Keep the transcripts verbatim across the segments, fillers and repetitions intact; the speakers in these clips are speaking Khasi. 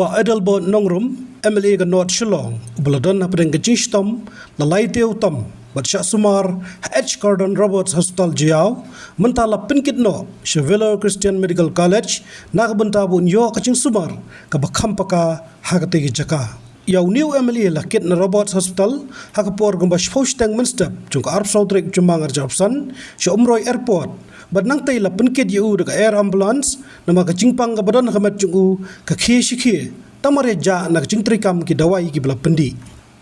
Bah Adelbert Nongrum, M L A ka North Shillong, uba la don hapdeng ka jingshitom la lai taïew tam bad shah sumar ha H Gordon Roberts Hospital Jaïaw, mynta la pynkit noh sha Vellore Christian Medical College na ka bynta ba un ïoh ka jingsumar kaba kham paka ha katei ka jaka. Ïa une u M L A la kit na Roberts Hospital ha ka por kumba shiphew shiteng mynstep jong ka arphew saw tarik u Jymmang arhajar arphew san sha Umroi Airport, bad nangtei la pynkit ïa u da ka air ambulance, namar ka jingpang kaba don ha ka met jong u ka khie shi khie, tang mar ïa jah na ka jingtreikam ki dawai kiba la pyndih.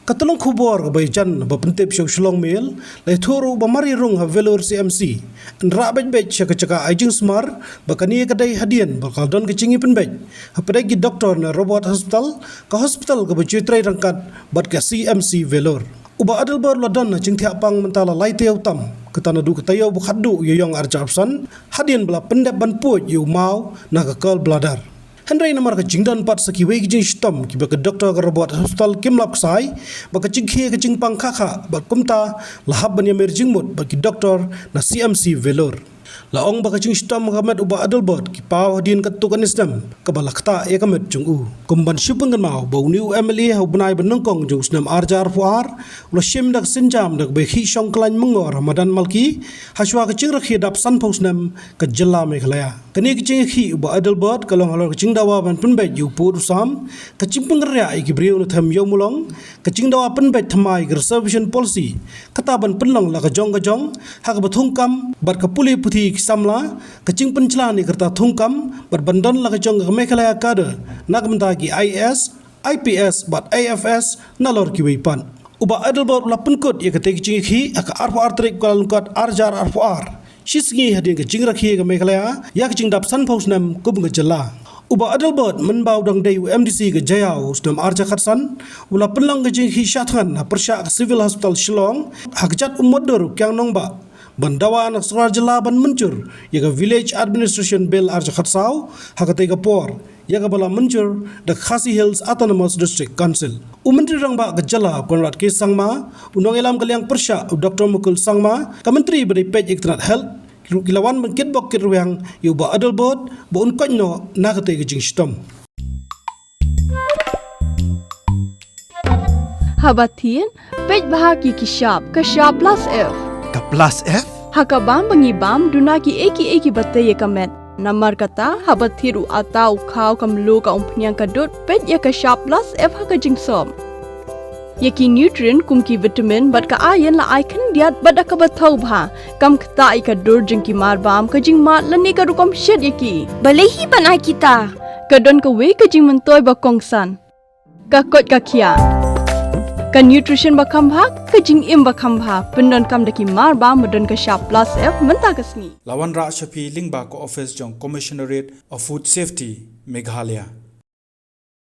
Ka tyllong khubor kaba ïajan ba pyntip sha u Shillong Mail la ïathuh ruh ba mar ïarung ha Vellore C M C, yn rah beit beit sha ka jaka ai jingsumar, ba kane ka dei hadien ba ka la don ka jingïapynbeit hapdeng ki doktor na Roberts Hospital, ka hospital kaba ju trei ryngkat bad ka C M C Vellore. U Bah Adelbert u la don ha jingthiah pang mynta la lai taïew tam, kata naduh ka taïew ba khatduh u Ïaïong arhajar arphew san, hadien ba la pyndep ban puid ïa u maw na ka gallbladder. Hynrei namar ka jingdon pat sa kiwei ki jingshitom kiba ki doktor ka Roberts Hospital kim lap ksai, bad ka jingkhie ka jingpang kha kha, bad kumta la hap ban ïamir jingmut bad ki doktor na C M C Vellore. La ong ba ka jingshitom ha ka met u Bah Adelbert ki paw hadien katto katne snem kaba la ktah ïa ka met jong u. Kum ban shu pynkynmaw ba une u M L A ha u bnai ba nyngkong jong u snem arhajar arphew ar u la shim da ka sienjam da kaba ïakhih shong khlaiñ myngor ha madan Malki, hashwa ka jingrakhe dap sanphew snem ka jylla Meghalaya. Kane ka jingïakhih u Bah Adelbert ka long halor ka jingdawa ban pynbeit ïa u pud u sam, ka jingpynkynriah ïa ki briew na them ïew mulong, ka jingdawa pynbeit thymmai ka reservation policy, kata ban pynlong la ka jong ka jong ha kaba thungkam bad ka pule puthi ki samla, ka jingpynjlan ïa ka rta thungkam, bad ban don la ka jong ka Meghalaya cadre na ka bynta ki I A S, I P S bad I F S nalor kiwei pat. U Bah Adelbert u la pynkut ïa katei ka jingïakhih ha ka arphew ar tarik u Kyllalyngkot arhajar arphew ar, shi sngi hadien ka jingrakhe ka Meghalaya ïa ka jingdap sanphew snem kum ka jylla. U Bah Adelbert mynba u dang dei u M D C ka Jaïaw u snem arhajar khatsan, u la pynlong ka jingïakhih shah thngan ha pyrshah ka Civil Hospital Shillong ha ka kjat u mutdur u Kiang Nangbah, ban dawa na ka sorkar jylla ban mynjur ïa ka Village Administration Bill arhajar khatsaw, ha katei ka por ïa kaba la mynjur da ka Khasi Hills Autonomous District Council. U Myntri Rangbah ka jylla Conrad K Sangma, u nongïalam ka liang pyrshah u Doktor Mukul Sangma, ka Myntri ba dei peit ïa ka tnat health, ki ruh ki la wan ban kitbok kitrwiang ïa u Bah Adelbert ba un koit noh na katei ka jingshitom. Haba thied, peit bha ki ki shap, ka shap plus F. Ka plus F? Ha ka bam ba ngi bam, duna kiei kiei kiba tei ïa ka met. Namar kata, haba thied u atta, u khaw, ka mluh, ka umphniang, ka dud, peit ïa ka shap plus F ha ka jingsop. Ïa ki nutrient kum ki vitamin bad ka iron la ai khyndiat bad da kaba thaw bha. Kam ktah ïa ka dur jong ki mar bam, ka jingmad lane ka rukom shet ïa ki. Balei hi ban ai kita? Ka don kawei ka jingmyntoi ba kongsan. Ka koit ka khiah. Ka nutrition ba kham bha, ka jingim ba kham bha. Pyndonkam da ki mar bam ba don ka shap plus F mynta ka sngi. La wanrah sha phi lyngba ka office jong Commissionerate of Food Safety, Meghalaya.